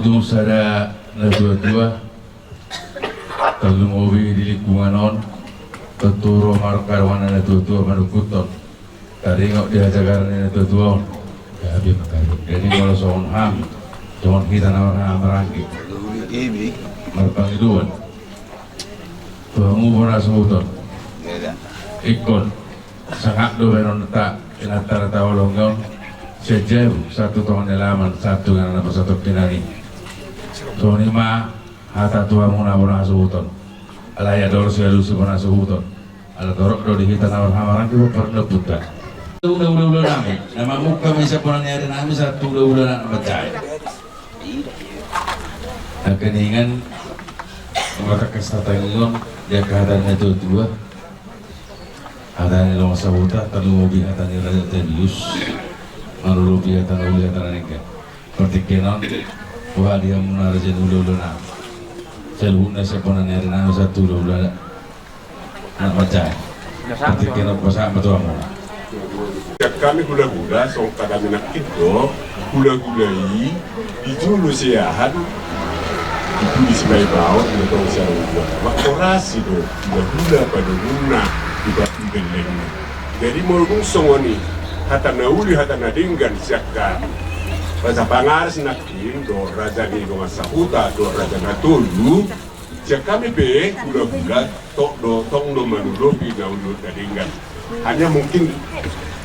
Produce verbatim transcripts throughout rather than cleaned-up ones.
Sada natuatua, tarlumobi di lingkungan on, tontu ro ma haroan ni natuatua manungkuthon. Taringot di hajagaran ni natuatua on. Jadi molo songon hami, songon hita na marhaha maranggi, marpangidoan tu hamu bona suhuton. Ingkon sangap do baenonta, inanta na taolong on, sian jabu sahat tu tonga ni alaman, sahat tu inganan na parsatongkinan i. Songon i ma hata tu hamuna bona suhuton. Alai adong do sialusi bona suhuton. Ala torop do di hita na marhaha maranggi, boha parnompunta. Hulahula nami na mamungka ma i sian bona ni ari nami sahat tu hulahula na mansai. Nangkiningan, mangkatangkas hata i on, di angka hata ni natuatua, hata ni dongan sahuta, tarlumobi hata ni Raja Octavius, manullupi hata na uli, hata na denggan. Partingkian on, boha di hamuna raja ni hulahula nami, saluhutna sian bona ni ari nami sahat tu hulahula na mansai. Partingkian on pasahat ma tu hamuna. Sian hami hulahula, songon hata nami nangkin do, hulahula i di jolo siahaan, di pudi sipaibau, di tongtong siahaan. Mangkorasi do hulahula padomunna di batu gellengna. Jadi molo dung songon i, hata na uli, hata na denggan sian angka raja pangares nangkin, dohot raja ni dongan sahuta, dohot raja na tolu, sian hami pe hulahula, tong do, tong do manullupi na uli na denggan. Hanya mungkin,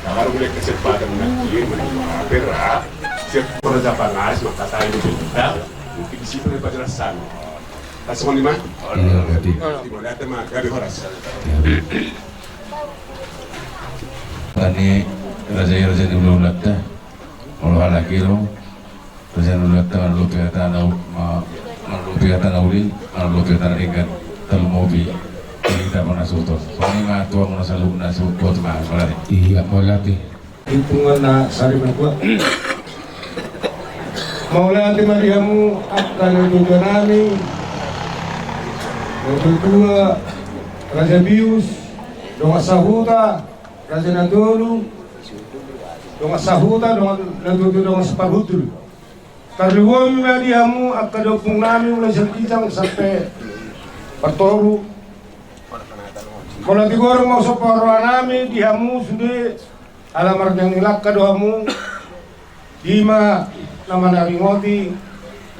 kalau mulai kesempatan nanti, menurut apa, sian raja pangares, maka saya di kita, mungkin di situ ada penjelasan. Pas songon i ma? Iya, gabe. Di mana ada ma, gabe horas. Gabe. Tani raja i, raja ni hulahulanta. Molo halak i do, raja ni hulahulanta, manullupi hata na u-, ma-, manullupi hata na uli, manullupi hata na denggan, tarlumobi di hita bona suhuton. Songon i ma tu hamuna saluhutna, suhut ma, mauliate. Iya, mauliate. Lingkungan na sari matua. Mauliate ma di hamu angka natuatua nami, natuatua Raja Bius, dongan sahuta, raja na tolu, dongan sahuta, dongan natuatua, dongan saparhundul. Tarlumobi ma di hamu angka ompung nami, mulai sian ginjang sampe partoru. Molo tigor ma, so parroha nami di hamu sude, ala marnang ni langka do hamu, i ma na manaringoti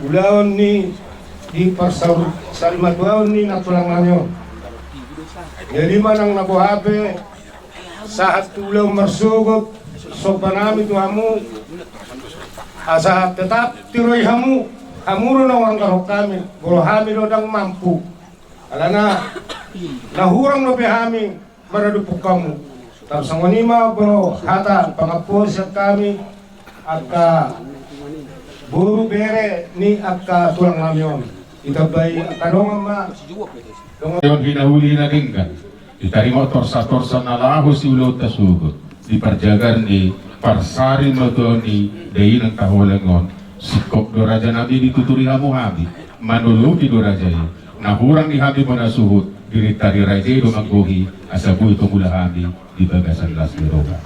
ulaon ni di parsaur-, sarimatuaon ni nantulang nami on. Jadi manang na boha pe, sahat tu ulaon marsogot, somba nami tu hamu, asa tetap tiroi hamu, hamu do na huanggarhon hami, molo hami do ndang mampu. Alana, na hurang dope hami maradophon hamu. Tarsongon i ma molo hata pangampu sian hami, angka boru bere ni angka tulang nami on. Ditambai angka dongan ma, dongan. Ion hinauli na denggan, ditaringot torsa-torsa na laho siulaonta sogot, di parjagaan ni parsarimatuaon ni dainang taholeng on. Singkop do raja nami dituturi hamu hami, manullupi do raja i. Na hurang di hami bona suhut, dirita ni raja i do manggohi, asa boi pangula hami di bagasan las ni roha.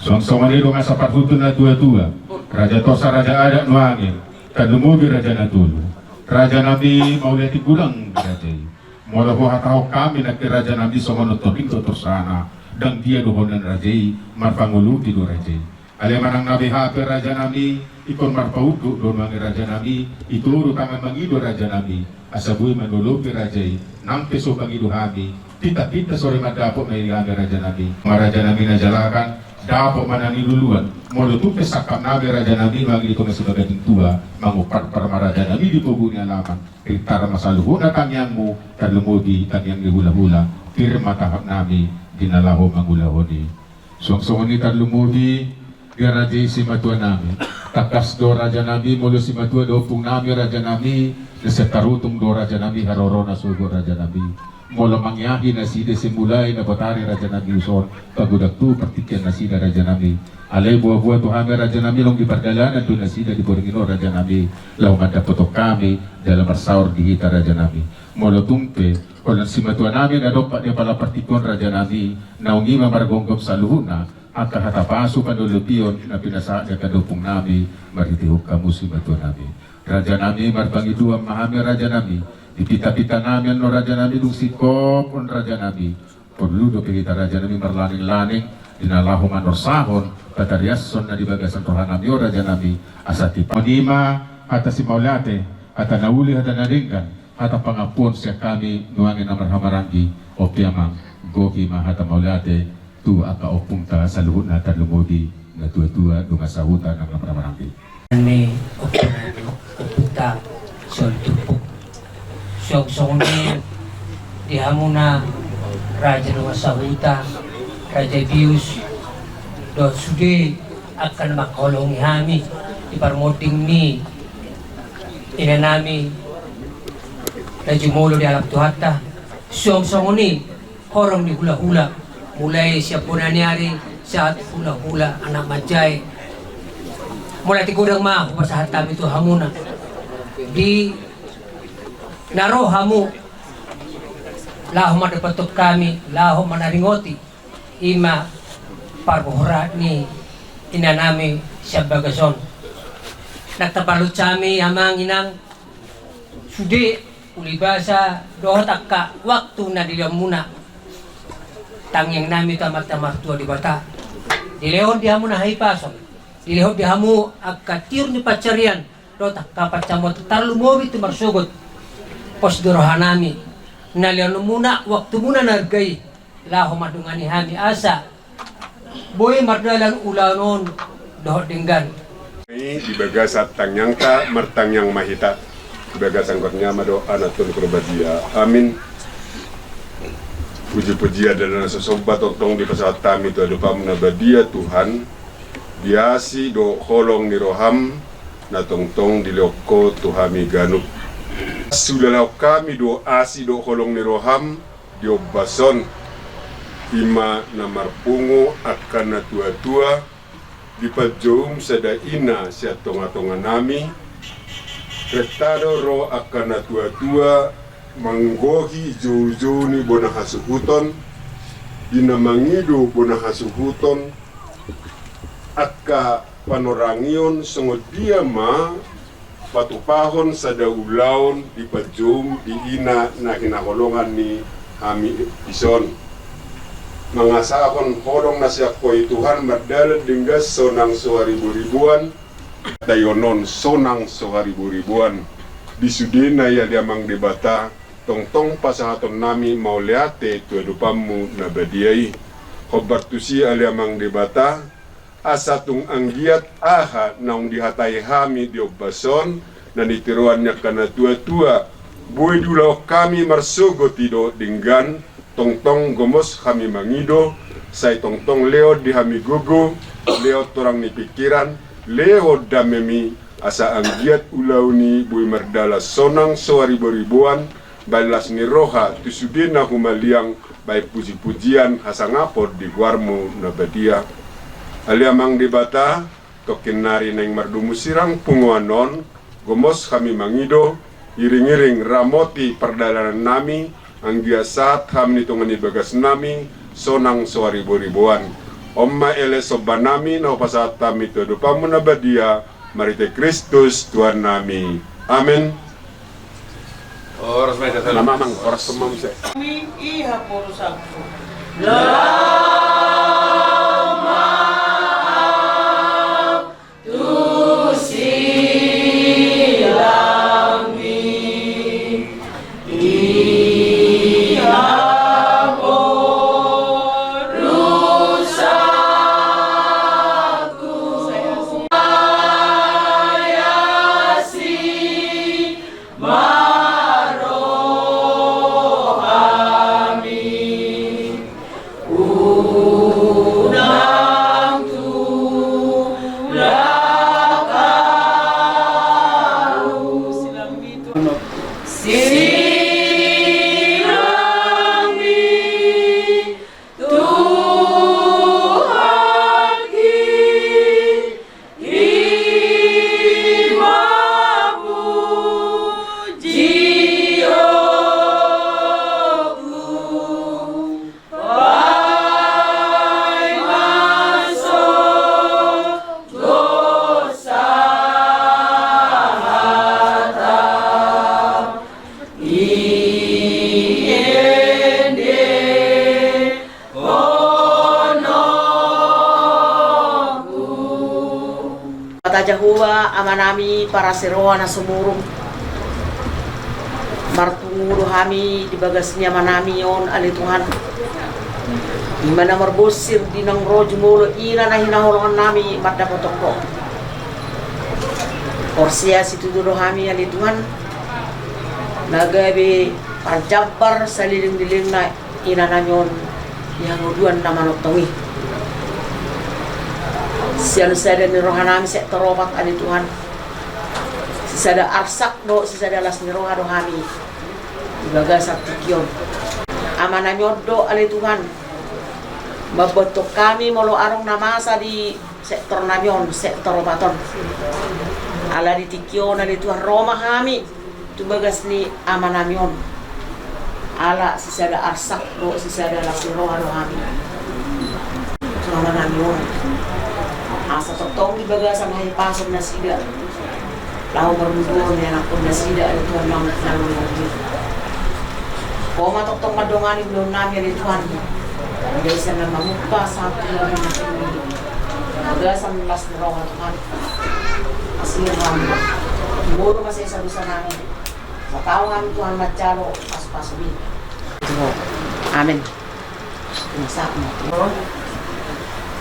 Songon-songon i do asa parhundul natuatua, raja tosa, raja adat nuaeng, tarlumobi raja na tolu. Raja nami, mauliate godang raja i. Molo huhatahon hami nangkin raja nami songon on, tonding do torsana, ndang dia dohonon raja i, marpangulupi do raja i. Alai manang na beha pe raja nami, ingkon marpaunduk do nuaeng raja nami, itoru tangan mangido raja nami, asa boi manullupi raja i. Nang pe so mangido hami, pinta-pinta sore mandapot ma i di hami raja nami. Ma raja nami na jalakan, dapot ma na niluluan. Molo tung pe sangkap nami raja nami, mangido tu na sibaga tua, mangumpar-umpar ma raja nami di pogu ni alaman. Pintar ma saluhutna tangiangmu, tarlumobi tangiang ni hulahula. Pir ma tahap nami di na laho mangulahon i. Songon-songon i tarlumobi di raja i simatua nami. Tangkas do raja nami, molo simatua do ompung nami raja nami, na sian tarutung do raja nami harorona sogot raja nami. Molo mangiahi nasida, sai mulai na botari raja nami uson, pagodang tu partingkian nasida raja nami. Alai boa-boa tu hami raja nami, naung di pardalanan do nasida di borngin on raja nami, laho mandapothon hami jala marsaor di hita raja nami. Molo tung pe holan simatua nami na dompak di apala partingkian on raja nami, naung i ma margomgom saluhutna angka hata pasu panullupion na pinasahat ni angka ompung nami marhitehon hamu simatua nami. Rajanami, marpangidoan ma hami rajanami, di pitapita nami annon rajanami, dung singkop on rajanami, porlu dope hita rajanami marlaninglaning di na laho manorsahon, patariashon na di bagasan rohanami on rajanami, asa tipa. On i ma hata simauliate, hata na uli, hata na denggan, hata pangampuon sian hami nuaeng na marhahamaranggi. Ope amang, gohi ma hata mauliate tu angka ompungta saluhutna, tarlumobi natuatua dongan sahuta nang na marhahamaranggi. Ni ompungta, ompungta Sitorus. Suang songon i di hamuna raja dongan sahuta, raja bius, dohot sude angka na mangkaholongi hami di parmonding ni inanami na jumolo di alam Tuhanta. Suang songon i horong ni hulahula, mulai sian bona ni ari sahat hulahula anak manjae. Mauliate godang ma hupasahat hami tu hamuna di na ro hamu laho mandapothon hami, laho manaringoti, i ma parbohora ni inanami sian bagas on. Nang tapalucami amang inang, sude uli basa dohot angka waktu na dilehonmuna. Tangiangnami tu Amanta Martua Debata, dilehon di hamu na hahipason, dilehon di hamu angka tiur ni pansarian dohot angka pansamotan, tarlumobi tu marsogot pos ni rohanami na lehonmuna waktumuna na arga i laho mandongani hami asa boi mardalan ulaon on dohot denggan. Di bagasan tangiangta martangiang ma hita, di bagasan goar ni Ama dohot Anak dohot Tondi Porbadia. Amin. Pujipujian dohot na so somba tongtong dipasahat hami tu adopanmu na badia Tuhan, di asi dohot holong ni roham na tongtong dilehon ho tu hami ganup. Sulahon hami do asi dohot holong ni roham di ombas on, i ma na marpungu angka natuatua, dipajoum sada ina sian tongatonganami. Renta do ro angka natuatua manggohi joujou ni bona hasuhuton, di na mangido bona hasuhuton angka panorangion, songon dia ma patupahon sada ulaon dipajoum di ina na hinaholongan ni hami dison. Mangasahon holong na sian ho i Tuhan, mardalan denggan sonang so hariboriboan. Daonon sonang so hariboriboan. Di sudena i ale Amang Debata, tongtong pasahatonnami mauliate tu adopanmu na badia i. Hombar tusi ale Amang Debata, asa tung anggiat aha naung dihatai hami di ombas on, na nitiruan ni angka natuatua, boi diulahon hami marsogot i dohot denggan, tongtong gomos hami mangido, sai tongtong lehon di hami gogo, lehon torang ni pingkiran, lehon damemi, asa anggiat ulaon i boi mardalan sonang so hariboriboan, bahen las ni roha tu sude na humaliang, bahen pujipujian hasangapon di goarmu na badia. Ale Amang Debata, tongkin nari naeng mardomu sirang punguan on, gomos hami mangido, iringiring ramoti pardalanannami, anggiat sahat hami di tonga ni bagasnami sonang so hariboriboan. On ma ele sombanami na hupasahat hami tu adopanmu na badia, marhite Kristus Tuhannami. Amen. Horas ma i. Amang, horas ma i. Iha porusangku. Jahowa Amanami parasi roha na sumurung, marpungu do hami di bagas ni Amanami on, ale Tuhan. I ma na marbonsir di naung ro jumolo ina na hinaholongannami mandapothon Ho. Porsea situtu do hami, ale Tuhan, na gabe parjambar saleleng-lelengna inanami on di hangoluan na manongtong i. Sian sada ni rohanami sektor opat, ale Tuhan, sisada arsak dohot sisada las ni roha do hami di bagasan tingki on. Amanami on do, ale Tuhan, mamboanhon hami molo adong na masa di sektornami on, sektor opat on. Ala di tingki on, ale Tuhan, ro ma hami tu bagas ni Amanami on. Ala sisada arsak dohot sisada las ni roha do hami tu Amanami on, asa tongtong di bagasan hahipason nasida laho marmuduon ianakhon nasida, ale Tuhan, na, na lolo i. Ho ma tongtong mandongani ulaonnami, ale Tuhan. Gabe sian na mamungka sahat tu na mamungka, bagasan las ni roha, Tuhan. Asi hami. Molo masesa dosanami, asa tau hami, Tuhan, manjalo pasupasum i. Amen.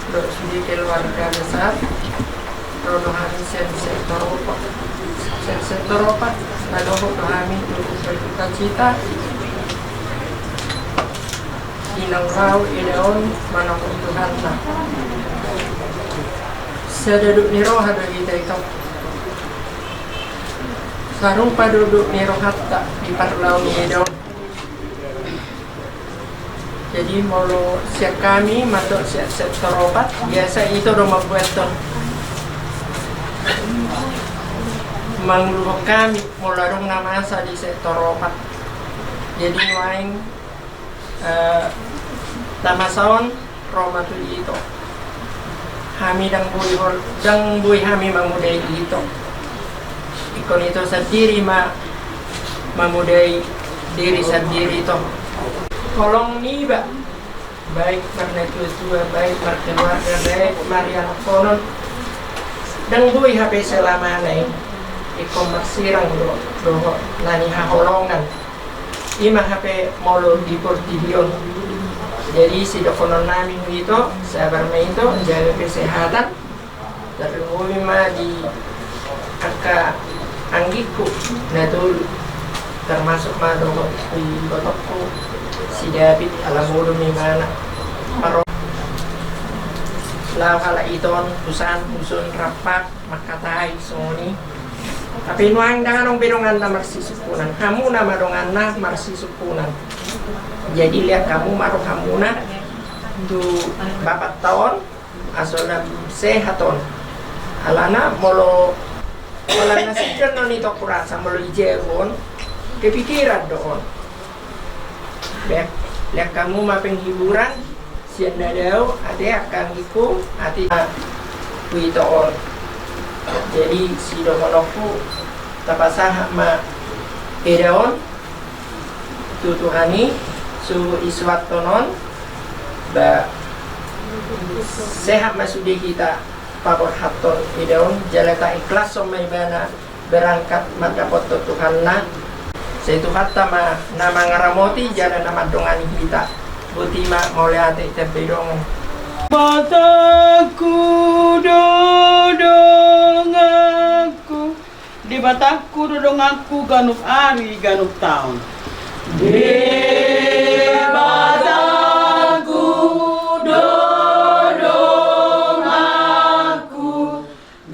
Dohot sude keluarga besar, ro do hami sian sektor opat. Sian sektor opat, na dohot do hami tu bersukacita di naung laho eda on manopot Tuhanna. Sada dok ni roha do hita ito. Sarupa do dok ni rohanta di parlao ni eda on. Jadi molo sian hami mandok sian sektor opat, biasa ito do mambuathon. Manguluhon hami molo adong na masa di sektor opat. Jadi nuaeng, eh, na masa on ro ma tu ito. Hami ndang boi hol-, ndang boi hami mamodai ito. Ingkon ito sandiri ma mamodai diri sandiri ito. Holong niba, baik marnatuatua, baik markeluarga, baik marianakhonon, ndang boi hape selamana i ingkon marsirang do dohot na nihaholongan. I ma hape molo di portibi on. Jadi sidohononnami tu ito, sabar ma ito, jaga kesehatan. Tarlumobi ma di angka anggingku na tolu, termasuk ma dohot di ibotongku si David, ala modom ibana. Paro laho halak ito on, husan, husun, rampak, mangkatai, songon i. Tapi nuaeng ndang adong be donganna marsisungkunan, hamuna ma donganna marsisungkunan. Jadi lean hamu ma rohamuna tu bapanta on, asa lam sehat on. Alana molo, molo na sidan on ito hurasa, molo ijago on, kepikiran do on. Lean, lean hamu ma penghiburan sian na dao, ate angka anggingku, ate tu ito on. Jadi sidohononku, tapasahat ma eda on tu Tuhan i, suhut isuathon on, ba sehat ma sude hita paborhathon eda on, jala taikhlashon ma ibana berangkat mandapothon Tuhanna. Sai Tuhanta ma na mangaramoti jala na mandongani hita. Boti ma, mauliate, tambai dongan. Batangku do donganku, Debatangku do donganku ganup ari ganup taon. Debatangku do donganku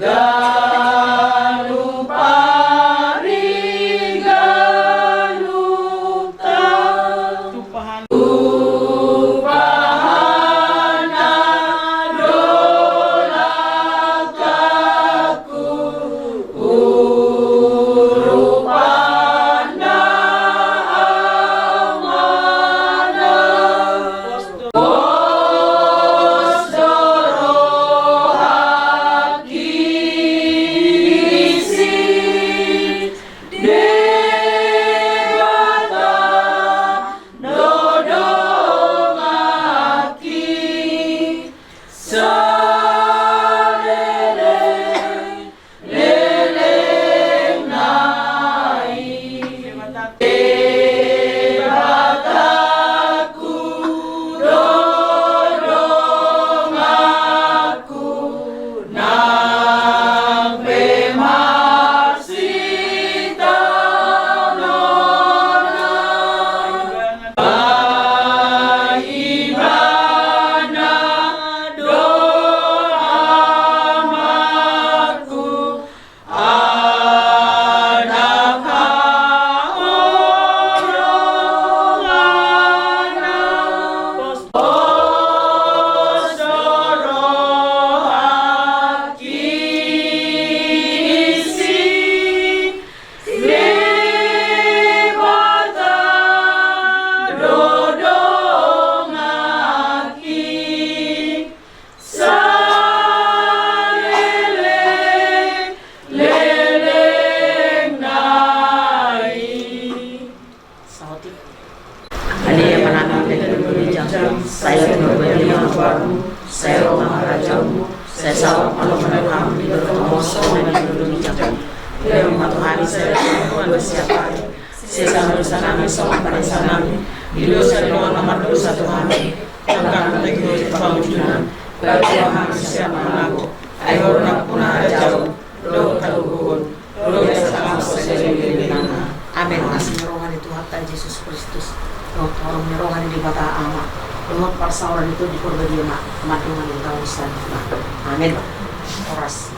ganup ari ganup taon. Tumpahan. Tumpahanna do langkangku. Urupanna Amana. Sesa ma dosanami songon panesanami di dosa ni dongan na mardosa tu hami. Jala unang togihon hami tu pangunjunan, tapi tangihon hami sian na mangalo. Ai Ho do nampuna harajaon dohot hagogoon dohot hasangapon saleleng ni lelengna. Amen. Asi ni roha ni Tuhanta Jesus Kristus, dohot holong ni roha ni Debata Ama, dohot parsaoran ni Tondi Porbadia ma mandongani hita on saluhutna. Amen. Horas.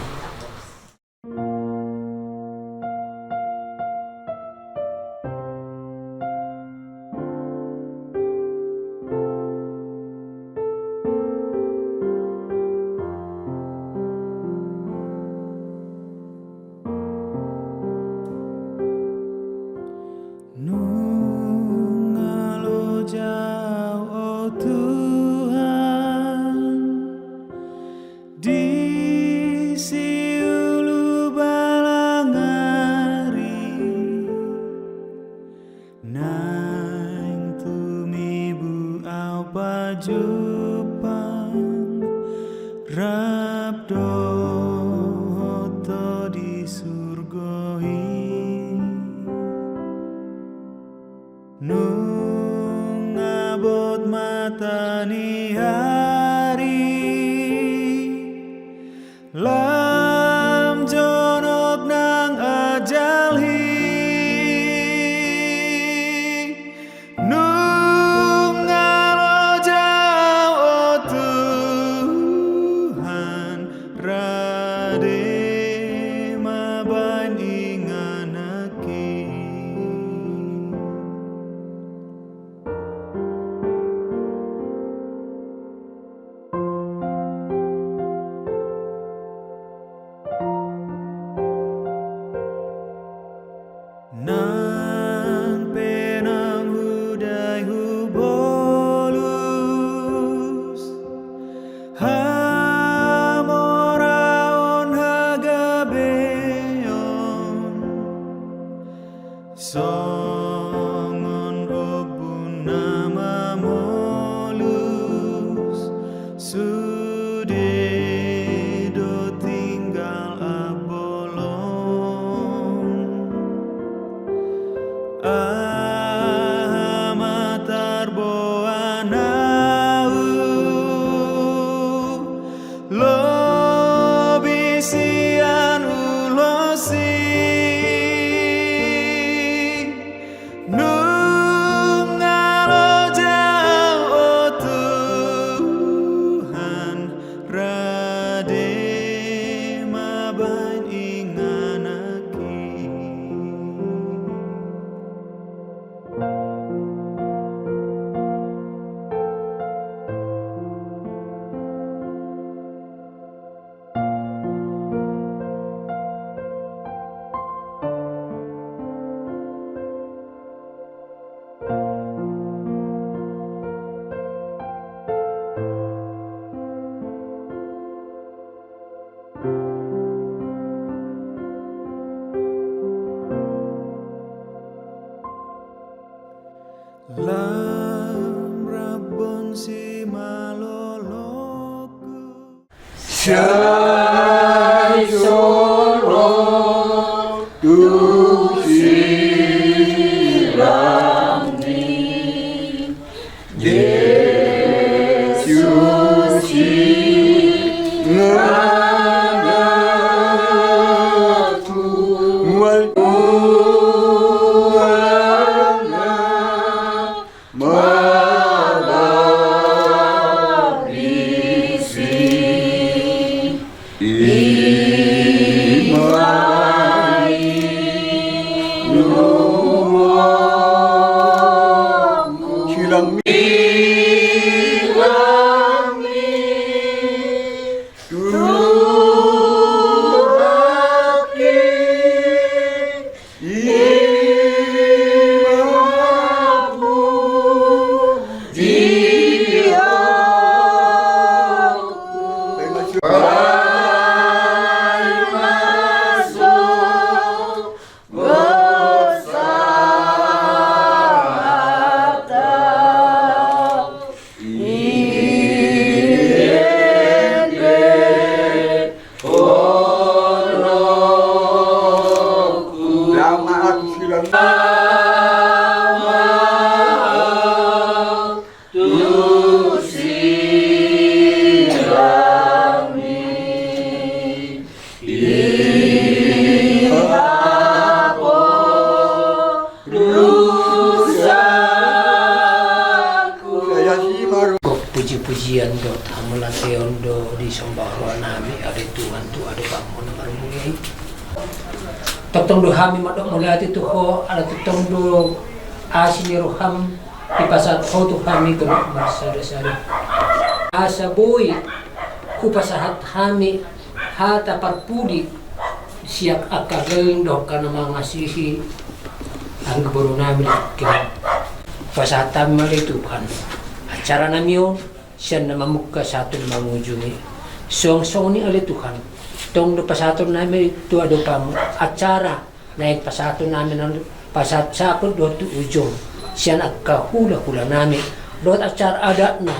Nunga loja au, o Tuhan, di siulu balangari, naeng tumibu au pajumpang rap dohot Ho di surgo i. Nunga bot mata ni ari, lam jonok nang ajal i. Nunga loja au, o Tuhan, rade ma baen inganan i. Nang pe naung hudai hubolus hamoraon hagabeon, songon ombun na mamolus, sude do tinggal abolon. Aha ma tarboan au lobi sian ulos i? Nunga loja au, o Tuhan, rade ma baen inganan i. Lam rap bon simalolongku. Sai so ro tu sirang ni Jesus i, nganakku mual mual na mababisi. Ima i nuamu. Hilang, hilang Pujian dohot hamuliateon do disomba roha nami ale Tuhan tu adopanMu na marmulia i. Tongtong do hami mandok mauliate tu Ho ala tongtong do asi ni rohaM dipasahat Ho tu hami ganup marsadasada. Asa boi hupasahat hami hata parpudi sian angka leleng dohot angka na mangasihi anggi boru nami. Pasahat hami ma ale Tuhan acara nami on sian na mamungka sahat tu na mangujungi. Suang songon i ale Tuhan, tong do pasahaton nami tu adopanMu acara naeng pasahaton nami na pasahat saput dohot tu ujung sian angka hulahula nami dohot acara adat na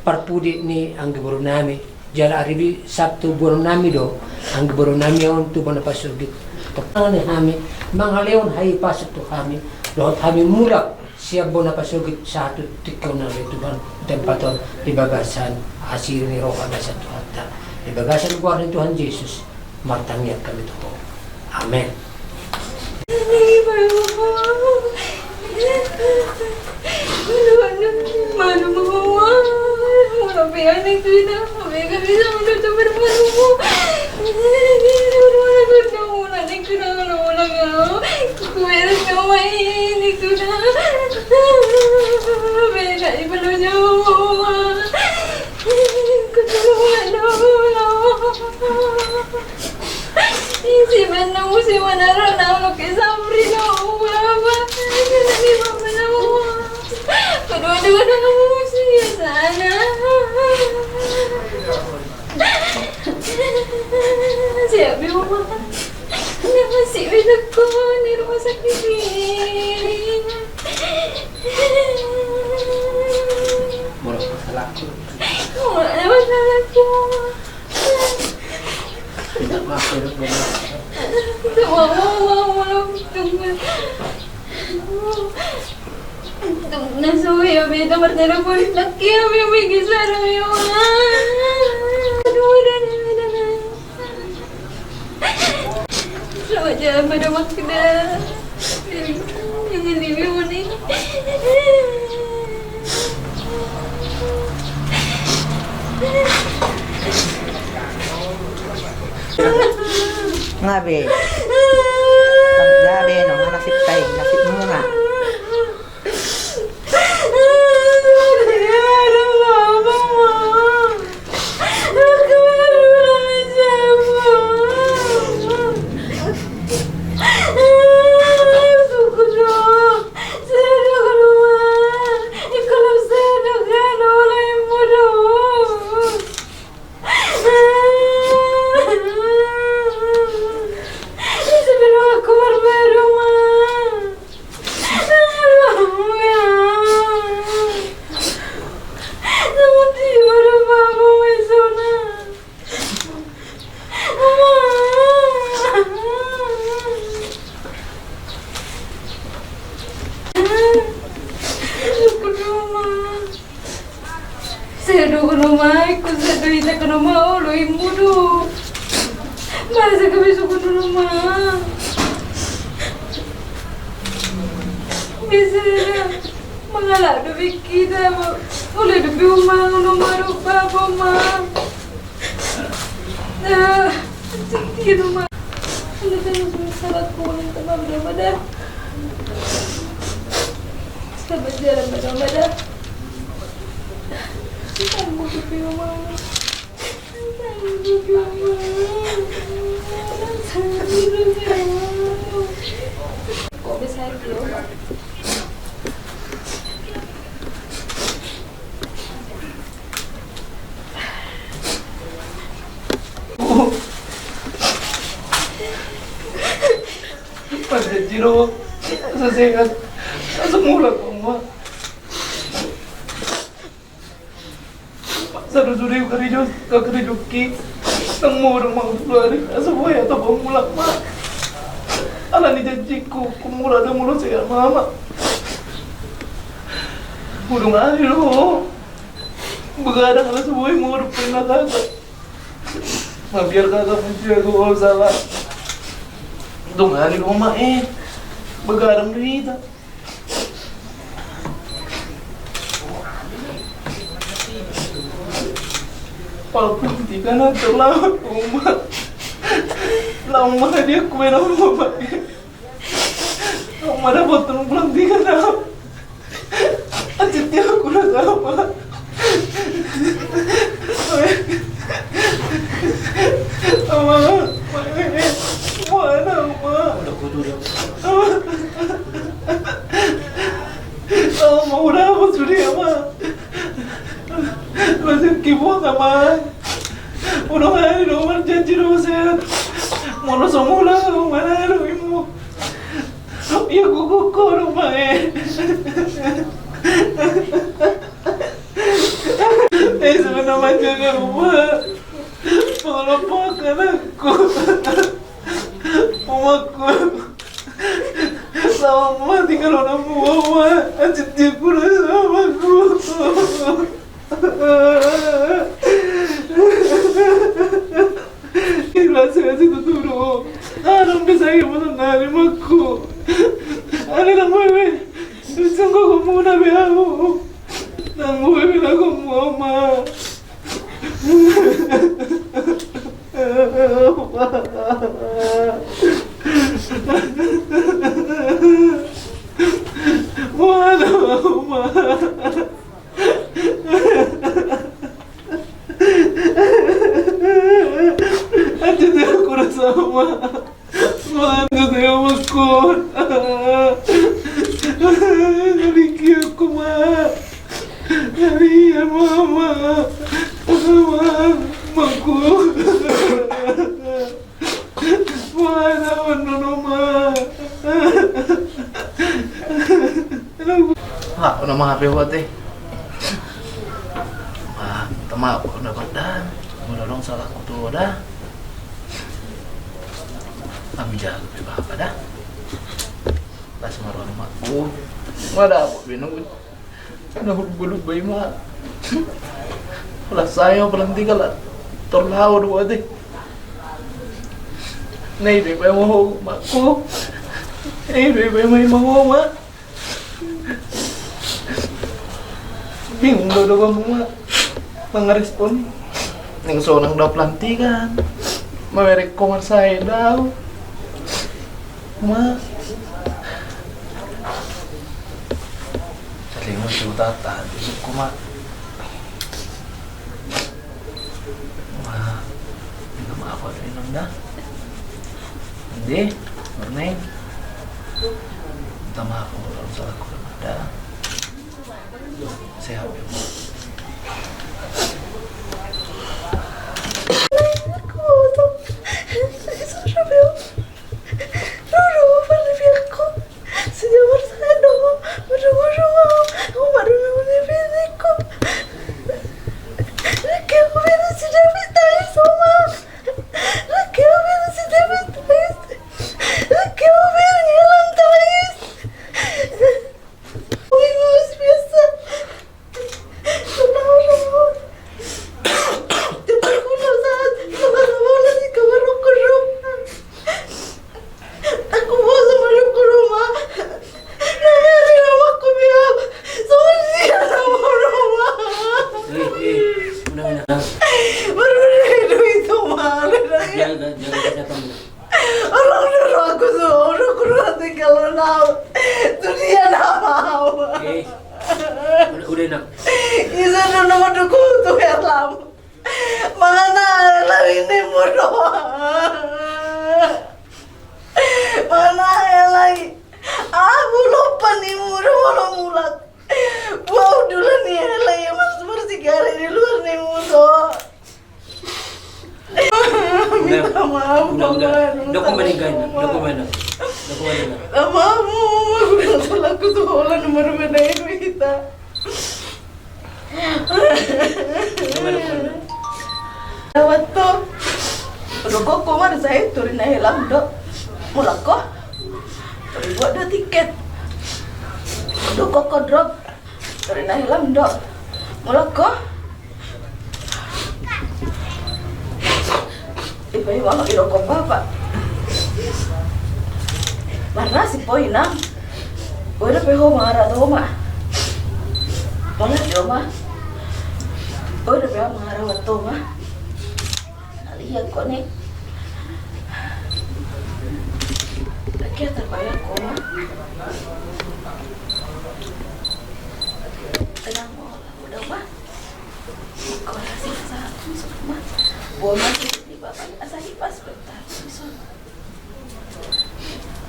parpudi ni anggi boru nami. Jala ari Sabtu boan nami do anggi boru nami on tu bona pasogit. Tongtong ni hami mangalehon hahipason tu hami dohot hami mulak sian bona pasogit sahat tu tingki on ale Tuhan, tempat on di bagasan asi ni roha basa Tuhanta, di bagasan goar ni Tuhan Jesus martangiang hami tu Ho. Amen. Siap di rumah. Masih beda kau di rumah sakit ini. Murah masalahku. Murah masalahku. Tidak maaf ya, Bu. Tidak mau, mau, mau, mau. Nasuhi ya beta martelepon. Laki ya, bebe, geser ya. Aduh, udah, udah, udah, udah. Selamat jalan pada Magda. Jangan dibiuni. Nga be. Nga be no, nga nasib tai, nasibmu nga. Sedo kono ma, ikut sedo ita kono ma, olo imbu do. Masa kami suku dulu ma. Bisa mangalak do bikita ma. Oleh do biu ma, ngono ma do babo ma. Nah, anjing dia do ma. Ini kan salah kuning sama beda-beda. Sabar jalan beda-beda. Pas jadi lo, sesehat, langsung mulak, Oma. Saduduri karejo, karejo ki. Nang modom ma tu ari, asa boi atau mulak ma. Alani janjiku, kumulak do molo sehat ma ama. Udung ari lo. Begadang asa boi modom pernah kata. Mabiar kata puji aku kalau salah. Udung ari lo ma eh. Begadang do hita. Pala pelantikan na torlaho, Oma. Laho ma hadiahon ku baen, Oma. Laho ma dapothon pelantikan na. Anjing dia, aku rasa, Oma. Oma, Oma, Oma. Oma, udah, Oma, sudah, Oma. Masih kibong, Oma. Udah, Oma, janji, Oma, sehat. Mau langsung mulai, Oma, Oma. Ia kukukur, Oma, eh. Eh, sebenarnya manjaga rumah. Pengelompok anakku. Omakku. Sama tinggal anakmu, Oma. Anjing dia kurang sama aku. Rasa kasi tuturu. Anong bisa yang mana nari makku. Ada nang wewe. Sungguh kamu nabi aku. Nang wewe lagu mama. Mana mama? Anjing dia kurang sama. Mana dia makku? Naliki aku, Ma. Naliki, Mama. Mama, makku. Mana, mana, Oma? Ha, unang maaf ya, Bote. Ma, minta maaf, unang dapat da. Molo adong salahku tu ho da. Ami jago pe bapa da. Las marwanu makku. Mada aku bingung. Na hulubba-lubba i ma. Las sae ma pelantikan, las torlaho do, Bote. Na ido i pe ma ho, makku. Na ido i pe ma i ma ho, Ma. Bingung do au, Oma, mangarespon. Naeng sonang do au pelantikan. Mamereng ho marsae do au, Ma. Saling mesti utata, Oma. Ma, minta maaf, Oma, da. Ende, Oma, minta maaf, Oma, kalau salahku, Oma, da. Sehat ya, Oma. Eh, eh, udah, udah. Baru udah itu, Ma. Jaga, jaga kesehatan. Orang dulu aku tuh, orang kurang tinggal nau. Tuh dia nama. Eh, udah, udah, Nak. Isa dulu nama dukung tuh Herlam. Mana Herlam ini bodoh. Mana Herlam? Aku lupa nih, udah malam mulak. Wah, udah lah nih, Herlam, ya, Mas, bersih hari di luar nih, musuh. Minta maaf, udah, udah. Udah, kau meninggal, udah, kau meninggal. Udah, kau meninggal. Minta maaf, Mama, aku bilang salah, aku tuh orang nomor mana itu kita. Gimana, Mama? Lewat tuh. Udah kok, kau mana saya turun naik lam, Dok. Mulak kok. Udah buat dua tiket. Udah kok, kok drop. Tori na hilang do. Mulak ho. Ipe i molo idok ho bapa. Marnasib ho inang. Boi dope ho mangarawat ho ma. Molo di ho ma. Boi dope ho mangarawat ho ma. Ia kone. Lagi ada bayar koma. Tenang, mau udah mah. Kau rasa satu semua. Buat masih di bapak asa hipas bentar.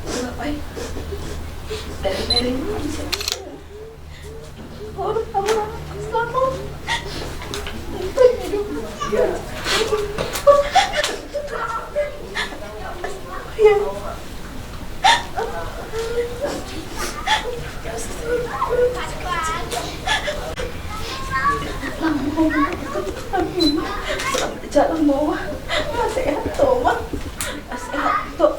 Bapak. Dari dari ini bisa. Jalan bawah. Sehat tuh, Mak. Sehat tuh.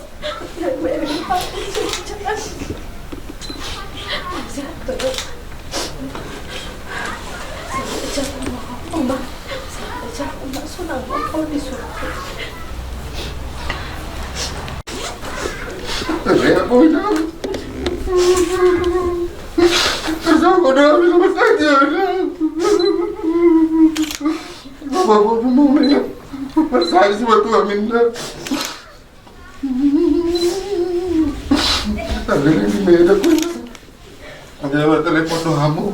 Anggo na telepon do hamu.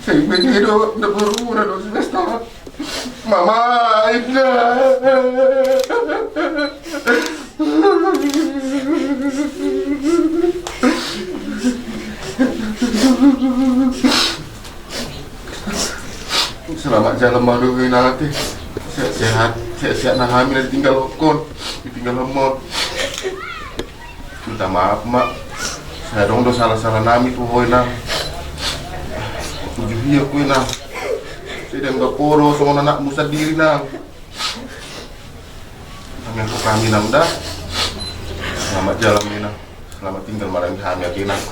Sai bege do, na baru na do semesta. Mama, Indah. Selamat jalan ma do, Inang, ate. Sehat-sehat, sehat-sehat na hami na ditinggalhon, ditinggalhon. Minta maaf, Mak. Sai adong do salah-salah nami tu ho, Inang. Uju hian ho, Inang. Sai dang gabe ho do songon anakmu sandiri, Nang. Hami angkup hami, Nang, da. Selamat jalan, Inang. Selamat tinggal ma di hami, ate, Nang.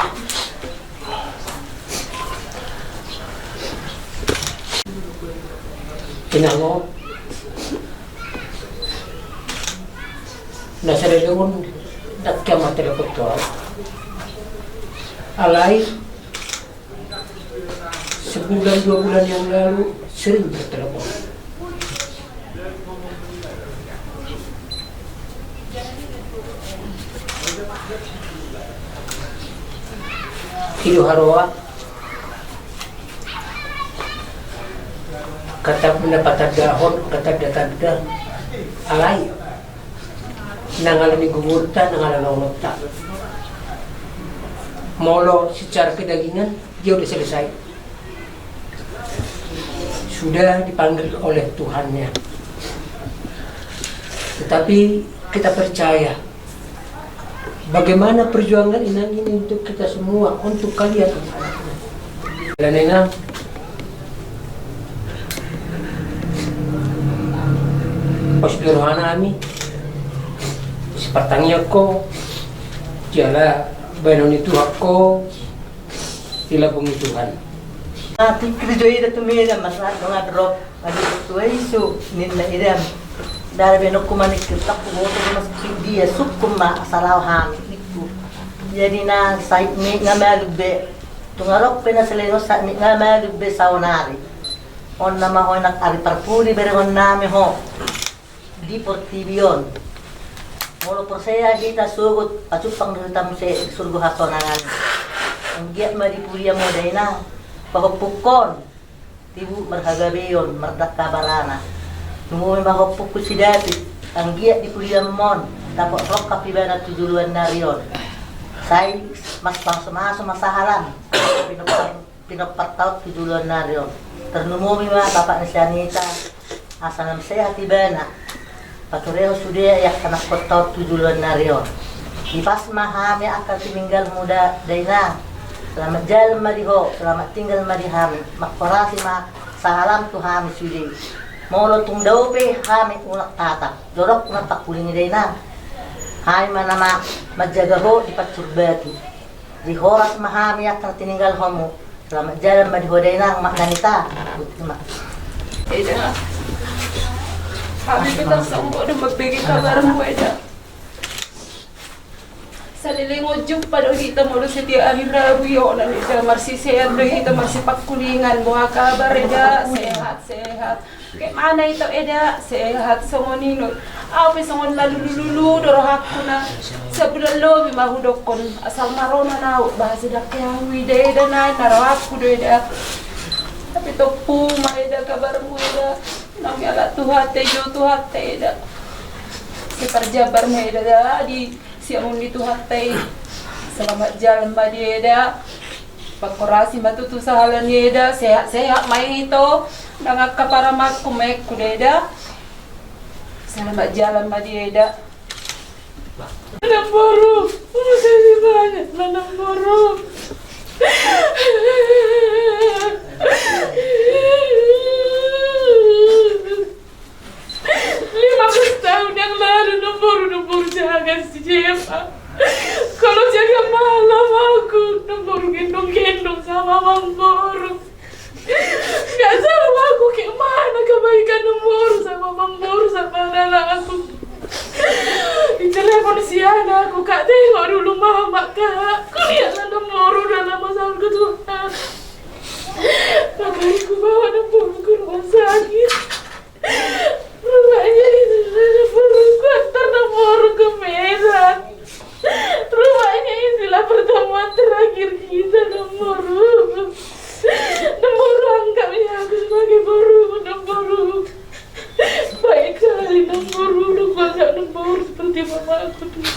Inang, o. Na saleleng on ndang hea matelpon tu ahu. Alai sebulan dua bulan yang lalu sering bertelepon. I do haroa. Kata na patandahon, kata na tanda. Alai. Nang ala ni gumurta, nang ala ni lolonta. Molo secara kedagingan, dia udah selesai. Sudah dipanggil oleh Tuhannya. Tetapi kita percaya, bagaimana perjuangan Inang ini untuk kita semua, untuk kalian, anak-anaknya. Dan Inang, pos di rohana hami, sipartangiangko, jala baenon ni Tuhan ho, dilambungi Tuhan. Tingki jo ida tu Medan, masahat dongan rok. Adi tua isu ninna idam. Dara benokku manik kirtak ku boto mas dia sukkum ma salaw hami nikku. Jadi na sai mi nga malubbe. Tungarok pe na seleno sai mi nga malubbe saonari. On nama ho enak ari parpudi berengon nami ho. Di portibi on. Molo porsea hita sogot pacuppang do hita muse di surgo hasonangan. Anggiat ma di pudian mo dainang. Pahoppukkon. Tibu marhagabeon mardangka barana. Numomi ma hompungku si David, anggiat di pudianmon, dapot rongkap ibana tu joloan nari on. Sai mas pangso-maso ma sahalam, pinompar, pinompar taon tu joloan nari on. Tarnumomi ma bapak ni si Anita, asa na sehat ibana. Paturehon sude angka anakkon taon tu joloan nari on. Dipas ma hami angka tininggalmu da, dainang. Selamat jalan ma di ho, selamat tinggal ma di hami. Mangkorasi ma sahalam tu hami sude. Molo tung dao pe hami unang tatap, jorok unang tangkulingi dainang. Hami ma nama manjaga ho di pancur batu. Di horas ma hami angka tininggalhonmu. Selamat jalan ma di ho dainang, mak Anita. Eda. Hami pe tarsonggot do mambege kabarmu eda. Saleleng on jumpa do hita molo setiap ari Rabu i, onan eda, marsisean do hita, marsipangkulingan, boha kabar eda, sehat, sehat. Kemana ito eda, sehat songon i do. Au pe songon malulu-lulu do rohangku na. Sabulan lobi ma hudokkon, asal ma ro ma naung, bah, sedang ke au eda, eda, na, na rohangku do eda. Tapi tompu ma eda kabarmu eda. Naung ialap Tuhanta, dijou Tuhanta eda. Sai parjabar ma eda, di siamun ni Tuhanta i. Selamat jalan ma di eda. Pangkorasi ma tutu sahala ni eda, sehat-sehat ma ito, nang angka parumaenku, maenku do eda. Selamat jalan ma di eda. Namboru, makasih banyak lah namboru. Lima belas tahun yang lalu namboru, namboru jaga si Jema. Kalau jaga malam aku, namboru gendong-gendong sama amangboru. Nggak tahu aku kemana kebaikan namboru sama amangboru sama anak aku. Ditelepon si anakku, "Kak, tengok dulu mama, Kak." Kulihatlah namboru dalam masalah ketuaan. Makanya kubawa namboru ke rumah sakit. Rupanya itu namboru, kuantar namboru ke Medan. Rupanya itulah pertemuan terakhir kita, namboru. Namboru anggap ya aku sebagai borumu, namboru. Baik sekali namboru, kuanggap namboru seperti mamaku dulu.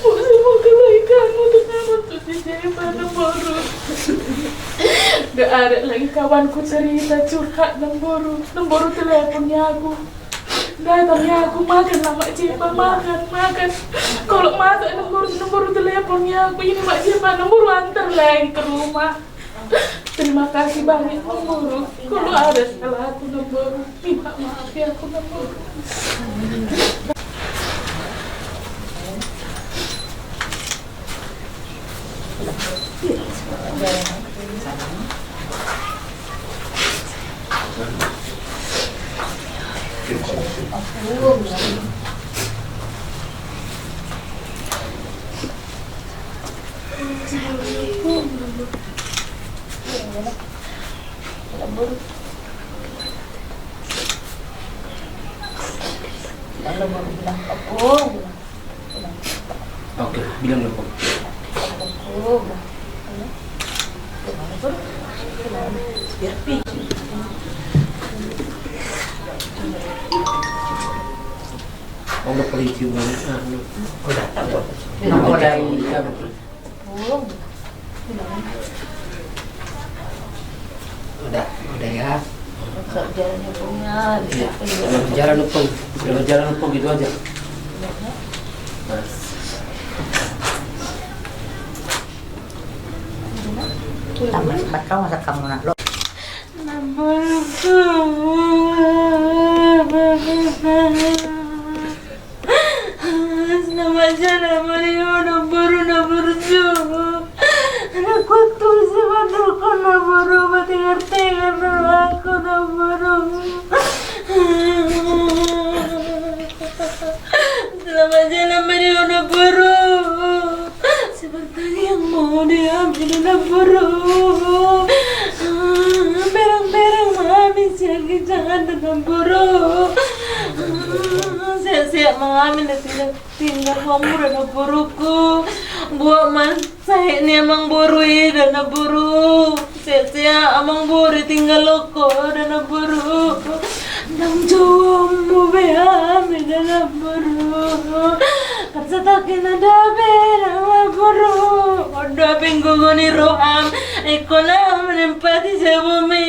Semua kebaikanmu untuk nama, untuk si Jema, namboru. Nggak ada lagi kawanku cerita, curhat, namboru. Namboru telepon ni aku. Datang ni aku, makan lah Mak Jema, makan, makan. Kalau masak namboru, namboru telepon ni aku, ini Mak Jema, namboru antar lagi ke rumah. Terima kasih banyak namboru. Kalau ada salahku namboru, minta maaf ya aku namboru. Oke, bilang dulu. Udah polisi, udah. Udah, udah ya. Jalan ompung, jalan ompung gitu aja. Nah. Tambah sempat kau masak kamu nak lo. Namboru. Selamat jalan ma di ho namboru, namboru jo. Anak kutu si mandurko namboru, batingar-tingar namboru, namboru. Selamat jalan ma di ho namboru. Sai bertanya yang mau diambil namboru. Berang-berang ma hami sian ginjang-ginjang namboru. Sehat-sehat ma hami na tinggal, tinggal ho muna namboruku. Buat ma sahit ni amangboru i da namboru. Sehat-sehat amangboru, tinggal ho da namboru. Ndang jou ommu be hami da namboru. Kan satahi na da be namboru. Ondo ape gogo ni roham, ingkon na menempati jabu mi.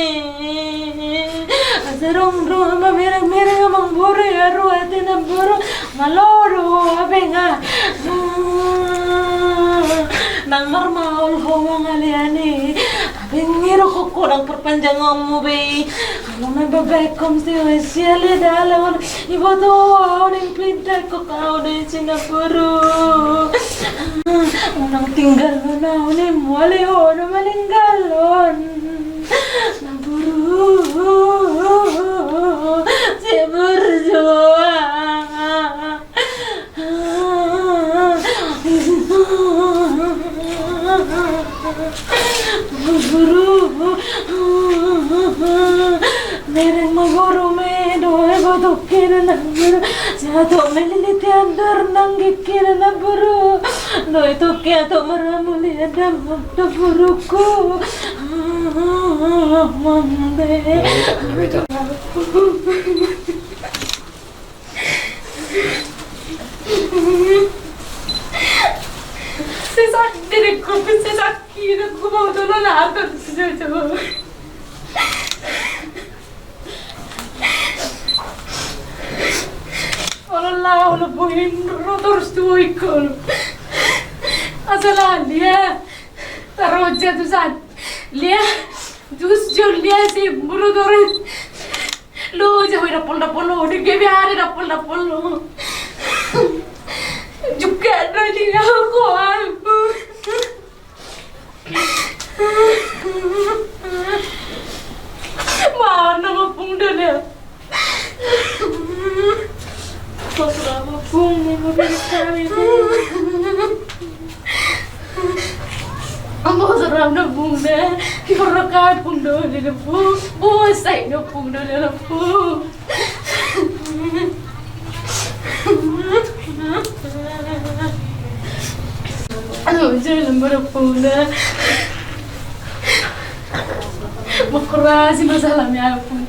Asa dung roham mamereng-mereng amangboru, aru ate namboru. Malo do ho ape nga. Ndang marmaol ho mangalean i. Ape nga do ho, ndang perpanjangonmu be i. Kalau memang baik kom si wesiale dalam. Iboto ho au ning pinda ko kau do i si namboru. Unang tinggalhon au ning mual i ho do maninggalhon. Namboru. Si burju. Namboru. Mereng ma boru me, dohot tongki do na boru. Sai hatop ma lili tiandor nang gikki do na boru. Dohot tongki hatop ma ramuli andam na boruku. Sesak diriku, sesak kiriku, mau tolong apa, sesak. Olo, olo, boin ro torus tu boiko. Asal alia taroja tu san lia. Jus jol lia si bulu torus. Lo jawi dapol dapol lo, di gebi ari dapol dapol lo. Juga do di aku. Mana ma pung dole. Kosra ma pung ni mo beri kami. Ambo seram na pung de. Kira kami pung dole na pung. Bosai na pung dole na pung. Aduh, jalan berpuna. Makurasi masalah ni aku.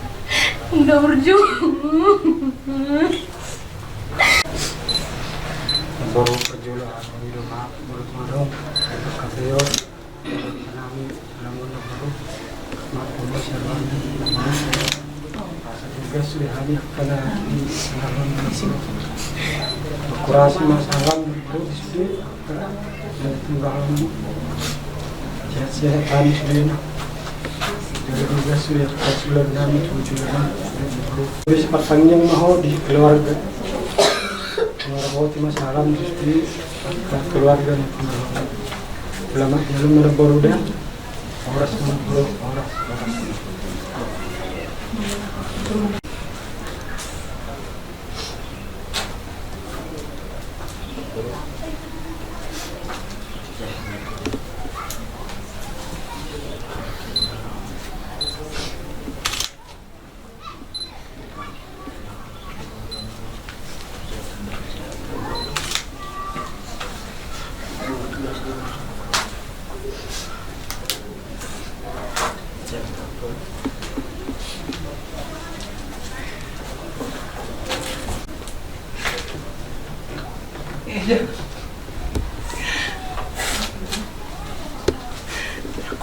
Udah berjuang. Baru perjuangan, udah maaf, baru turun, kafe. Nami, namun na boru, ma polo sarani, na boru. Tugas sudah hami akan di sarani na boru. Makurasi ma salam na boru, di sude, akan na tinggal. Sehat-sehat hami sudah na. Jadi tugas sudah, sudah nami, tujuan na boru. Bisa patangnya ma ho di keluarga. Keluarga, terima salam, di sude, akan keluarga na boru. Selamat jalan, mana boru da. Horas, mana boru, horas, horas.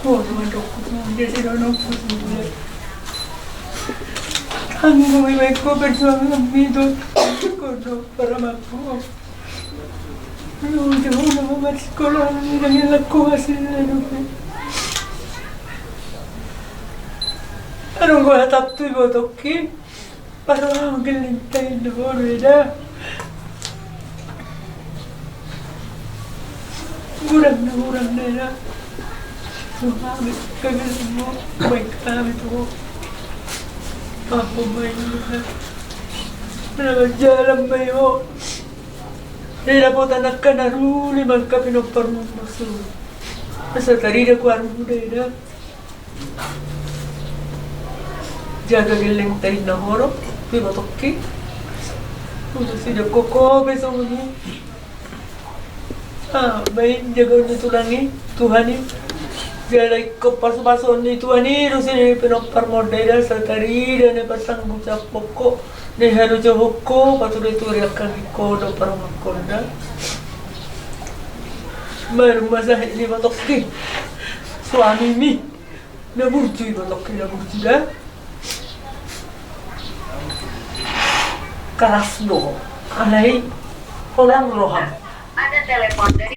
Kono mandok kono dia si dono pusu dia. Anggo memang ko perjuangan itu kono para mampu. Lu jauh nama mat sekolah ni dengan laku hasil lalu. Aduh, gua tatap tu ibotoki. Parang geleng tai na boru da. Gurang na gurang na da. Tuhan kami semua baik kami tu. Aku main na. Mana jalan bayo. Dia dapat anak kan aru lima kami nomor rumah su. Masa tadi dia ku aru da. Jaga geleng tai na horo, pe matoki. Udah sudah koko besok ini. Ah, baik jaga ni tulang i, Tuhan i. Jala ikko pasu-pasu ni Tuhan i, dosi ni pinompar modai da satari da ne pasang buca pokok. Ne haru jawab ko, paturi-turi akan ikko do parmangkon da. Baru masa ini matoki. Suami mi. Na burju iba tokki na burju da. Keras do. Alai holan roha. Ada telepon dari.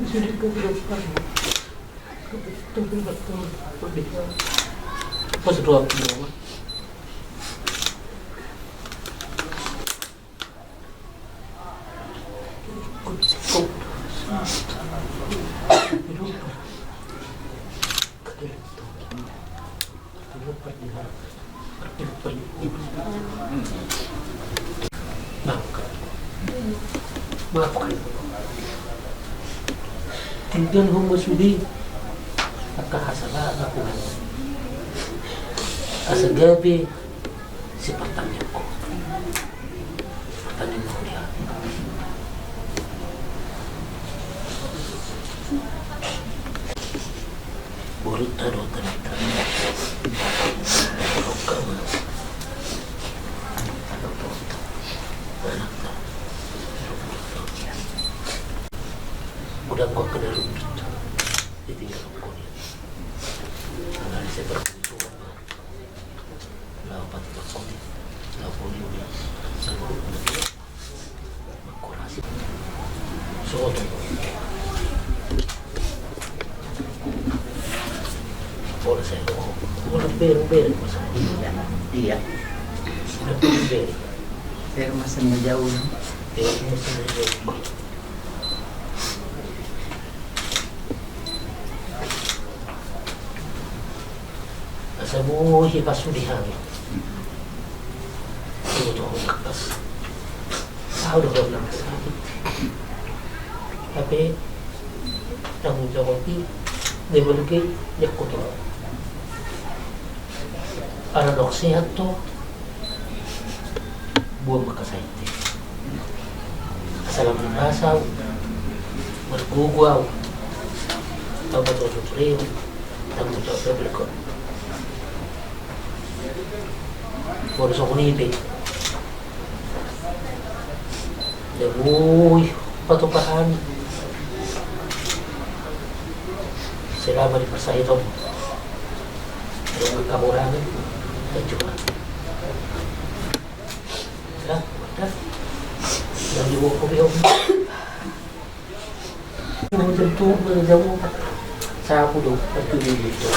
Kan sudah ke depan. Ke betul, betul. Pas dua puluh. Maafkan. Maafkan. Tinggalhon ma sude angka hasala na hurang. Asa gabe sipartangiangku. Partangiang ma huria. Borunta do tanata. Rongka ma. Anakta. Godang angka na rundut. Ditinggalhon ho. Alai seperti itu. Iya. Biar masa menjauh. Asa boi pasude hami. Tutu hongkas. Au do hongkas. Tapi tanggung jawab i, dia berke dia kotor. Ala dok sehat to. Buat makasaite. Assalamualaikum. Margogo au. Tau betul betul. Tanggung jawab berikut. Baru songon i pe. Dia boi patupahan. Selama dipersahiton. Dia mengkaburangan. Dan juga. Ya, udah. Dan juga kopi om. Tentu menjauh. Sapu do, tentu di itu.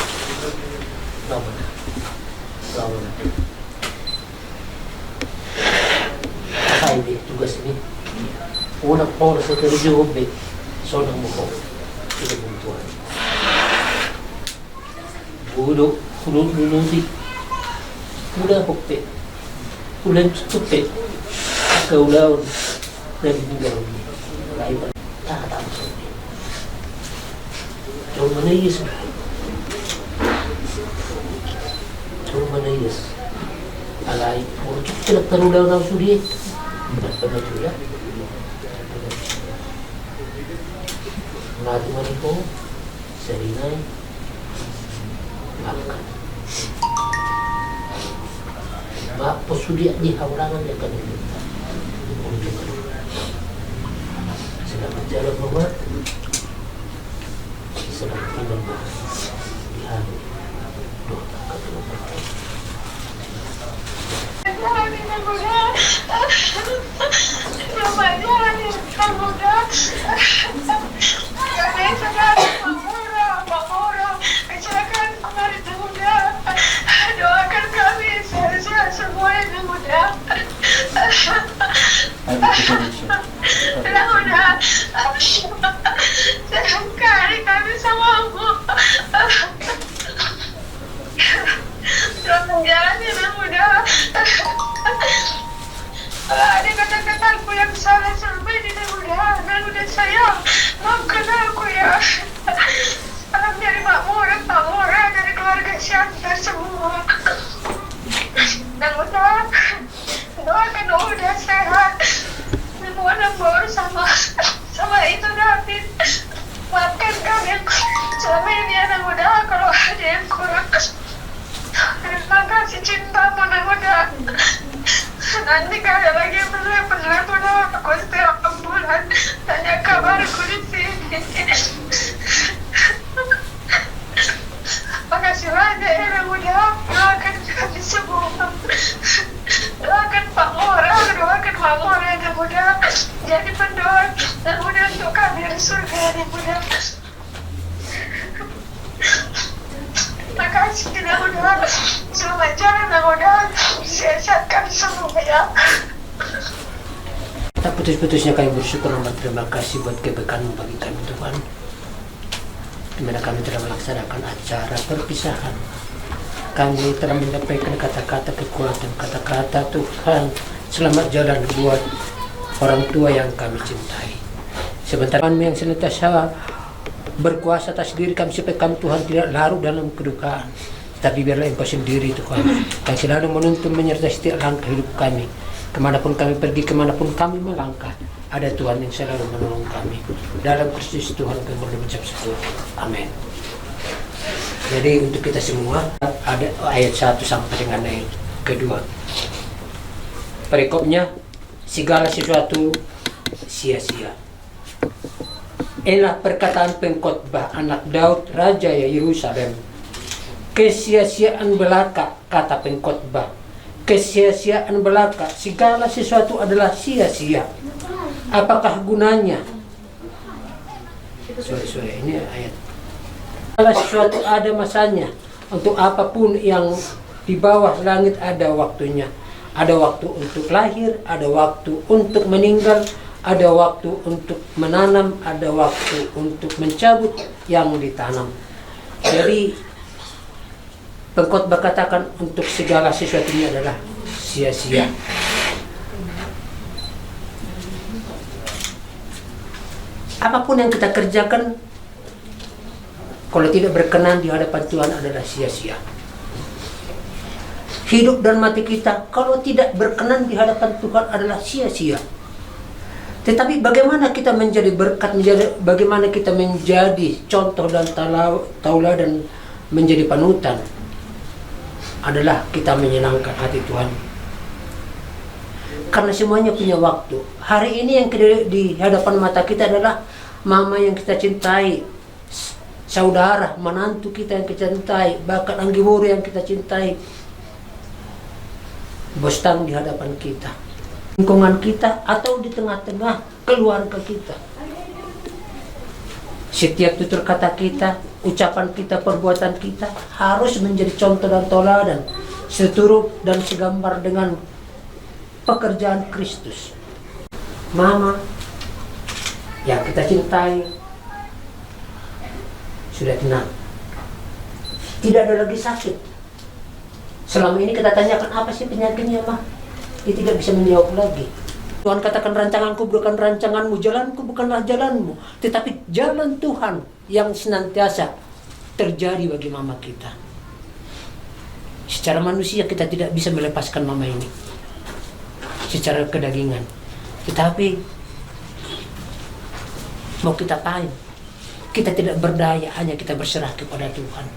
Lawan. Lawan. Apa ini tugas ini? Unang pola sekali jawab be. Sonang mo ho. Tidak butuh. Udo, udo, udo, udo. Uda hope. Ulen tupe. Angka ulaon. Dari tinggal. Lain. Ah, tak masuk. Jauh mana yes? Jauh mana yes? Alai, untuk tidak terulaon sudah. Tidak pernah juga. Nanti mana kau? Serinai. Maafkan. Maaf, posudiak di haurangan dia kan. Selamat jalan, Mama. Selamat tinggal, Ma. Di hari. Duh, tak ketemu. Doakan kami sehat-sehat semua, Nang Uda. Nang Uda. Sayang sekali kami samamu. Selamat jalan ya, Nang Uda. Kalau ada kata-kataku yang salah selama ini, Nang Uda, Nang Uda sayang, maafkan aku ya. Salam dari Mak Mura, Pak Mura, dari keluarga Siantar semua. Nang Uda. Doakan Uda sehat. Semua Nang Mura sama, sama itu David. Maafkan kami selama ini ya, Nang Uda, kalau ada yang kurang. Terima kasih cintamu, Nang Uda. Nanti kalau lagi bener-bener udah aku setiap bulan tanya kabarku di sini. Makasih banyak ya, Nang Uda. Doakan kami semua. Doakan Pak Lurah, doakan Pak Lurah, Nang Uda. Jadi pendoa, Nang Uda, untuk kami di surga, Nang Uda. Makasih, Nang Uda. Selamat jalan, Nang Uda. Sehat-sehat kami semua ya. Tak putus-putusnya kami bersyukur dan berterima kasih buat kebaikan-Mu bagi kami, Tuhan. Di mana kami telah melaksanakan acara perpisahan, kami telah menyampaikan kata-kata kekuatan, kata-kata, Tuhan, selamat jalan buat orang tua yang kami cintai. Sementara Tuhan yang senantiasa berkuasa atas diri kami, supaya kami, Tuhan, tidak larut dalam kedukaan. Tapi biarlah Engkau sendiri, Tuhan, yang selalu menuntun, menyertai setiap langkah hidup kami. Kemanapun kami pergi, kemanapun kami melangkah, ada Tuhan yang selalu menolong kami. Dalam Kristus Tuhan kami berdoa mengucap syukur. Amin. Jadi untuk kita semua, ada ayat satu sampai dengan ayat kedua. Perikopnya, segala sesuatu sia-sia. Inilah perkataan pengkhotbah anak Daud, raja Yerusalem. Kesia-siaan belaka, kata pengkhotbah. Kesia-siaan belaka, segala sesuatu adalah sia-sia. Apakah gunanya? Sorry, sorry, ini ayat. Segala sesuatu ada masanya. Untuk apapun yang di bawah langit ada waktunya. Ada waktu untuk lahir, ada waktu untuk meninggal, ada waktu untuk menanam, ada waktu untuk mencabut yang ditanam. Jadi, pengkhotbah katakan untuk segala sesuatunya adalah sia-sia. Apapun yang kita kerjakan, kalau tidak berkenan di hadapan Tuhan adalah sia-sia. Hidup dan mati kita, kalau tidak berkenan di hadapan Tuhan, adalah sia-sia. Tetapi bagaimana kita menjadi berkat, menjadi, bagaimana kita menjadi contoh dan tala-, tauladan, menjadi panutan, adalah kita menyenangkan hati Tuhan. Karena semuanya punya waktu. Hari ini yang kita, di hadapan mata kita adalah mama yang kita cintai, s-, saudara, menantu kita yang kita cintai, bahkan anggi boru yang kita cintai, bostang di hadapan kita, lingkungan kita, atau di tengah-tengah keluarga kita. Setiap tutur kata kita, ucapan kita, perbuatan kita harus menjadi contoh dan tauladan, seturut dan segambar dengan pekerjaan Kristus. Mama yang kita cintai sudah tenang. Tidak ada lagi sakit. Selama ini kita tanyakan, "Apa sih penyakitnya, Ma?" Dia tidak bisa menjawab lagi. Tuhan katakan, "Rancanganku bukan rancanganmu, jalanku bukanlah jalanmu." Tetapi jalan Tuhan yang senantiasa terjadi bagi mama kita. Secara manusia kita tidak bisa melepaskan mama ini secara kedagingan. Tetapi mau kita apain? Kita tidak berdaya, hanya kita berserah kepada Tuhan.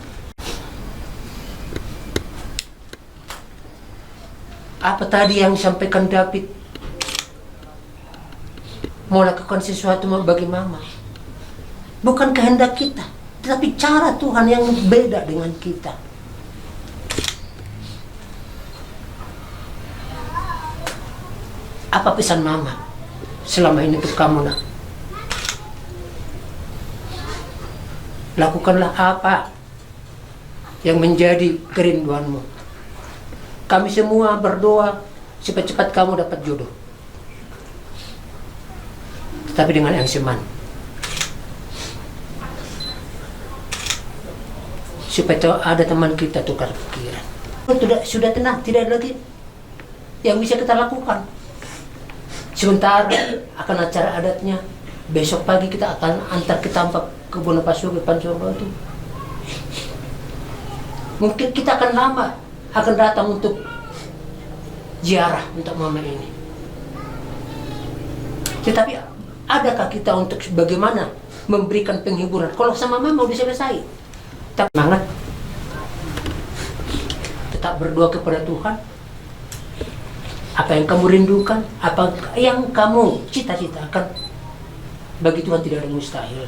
Apa tadi yang disampaikan David? Mau lakukan sesuatu ma-, bagi mama. Bukan kehendak kita, tetapi cara Tuhan yang beda dengan kita. Apa pesan mama selama ini untuk kamu, Nak? Lakukanlah apa yang menjadi kerinduanmu. Kami semua berdoa cepat-cepat kamu dapat jodoh. Tetapi dengan yang seman. Supaya ada teman kita tukar pikiran. Sudah, sudah tenang, tidak ada lagi yang bisa kita lakukan. Sementara akan acara adatnya, besok pagi kita akan antar ke Tampak, ke Bona Pasoge, Pansuar Batu. Mungkin kita akan lama akan datang untuk ziarah untuk mama ini. Tetapi adakah kita untuk bagaimana memberikan penghiburan? Kalau sama mama udah selesai. Tetap semangat. Tetap berdoa kepada Tuhan. Apa yang kamu rindukan, apa yang kamu cita-citakan, bagi Tuhan tidak ada mustahil.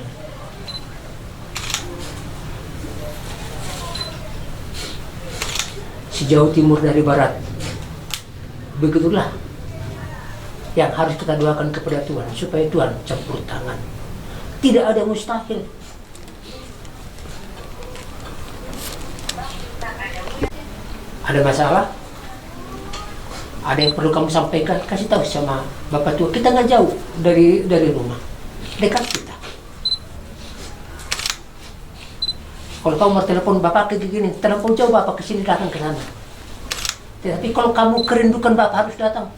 Sejauh timur dari barat, begitulah yang harus kita doakan kepada Tuhan, supaya Tuhan campur tangan. Tidak ada mustahil. Ada masalah? Ada yang perlu kamu sampaikan? Kasih tahu sama Bapak Tua. Kita nggak jauh dari, dari rumah. Dekat kita. Kalau kamu mau telepon Bapak kayak gini, terlampau jauh Bapak ke sini, datang ke sana. Tetapi kalau kamu kerindukan Bapak harus datang.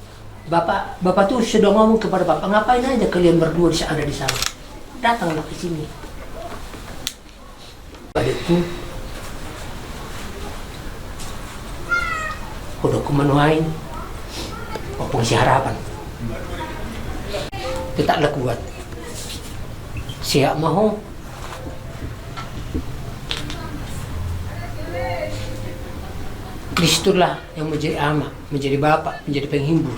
Bapak, Bapak tuh sudah ngomong kepada Bapak, "Ngapain aja kalian berdua di sa-, ada di sana? Datanglah ke sini." Adikku, udah ku manuain, ompung si Harapan. Tetaplah kuat. Sehat ma ho. Kristuslah yang menjadi ama, menjadi bapa, menjadi penghibur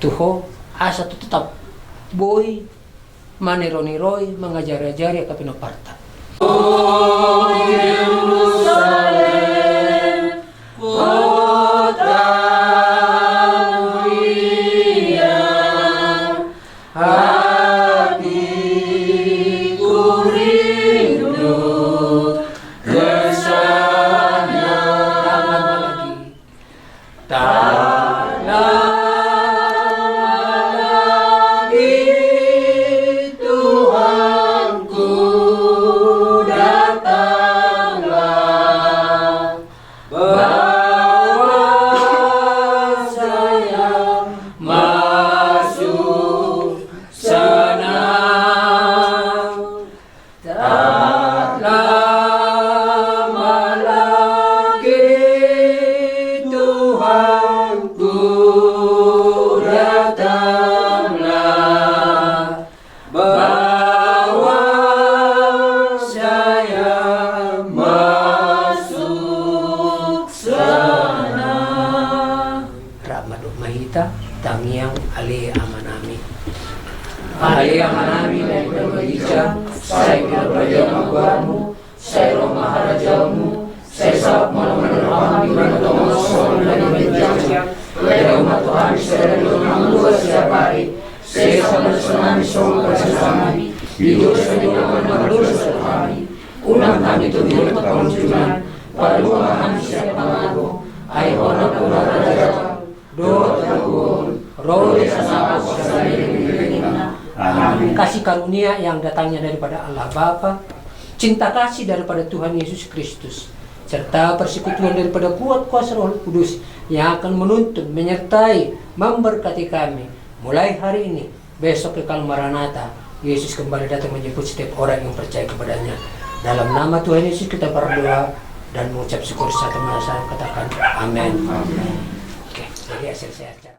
tu ho, asa tu tetap boi maniroi-niroi, mangajari-ajari angka pinomparta. O Jerusalem, kota mulia, hatiku rindu ke sana. Tak lama lagi, Tuhanku, datanglah. Bawa saya masuk sana. Tak lama lagi, Tuhanku, datanglah. Bawa saya masuk sana. Rap ma dohot hita, tangiang. Ale Amanami. Ale Amanami na di banua ginjang, sai pinarbadia ma goarmu, sai ro ma harajaonmu, sai saut ma lomo ni roham di banua tonga on songon na di banua ginjang. Bere ma tu hami sadari on hangoluan siapari. Sesa ma dosanami songon panesanami di dosa ni angka na mardosa tu hami. Unang hami togihon tu pangunjunan, palua ma hami sian pangago. Ai Ho do nampuna harajaon dohot hagogoon, ro di atas na saleleng ni lelengna. Amin. Kasih karunia yang datangnya daripada Allah Bapa, cinta kasih daripada Tuhan Yesus Kristus, serta persekutuan daripada kuat kuasa Roh Kudus yang akan menuntun, menyertai, memberkati kami mulai hari ini, besok kekal, Maranatha, Yesus kembali datang menjemput setiap orang yang percaya kepada-Nya. Dalam nama Tuhan Yesus kita berdoa dan mengucap syukur serta menyerahkan, katakan, "Amin." Amin. Oke, jadi hasil saya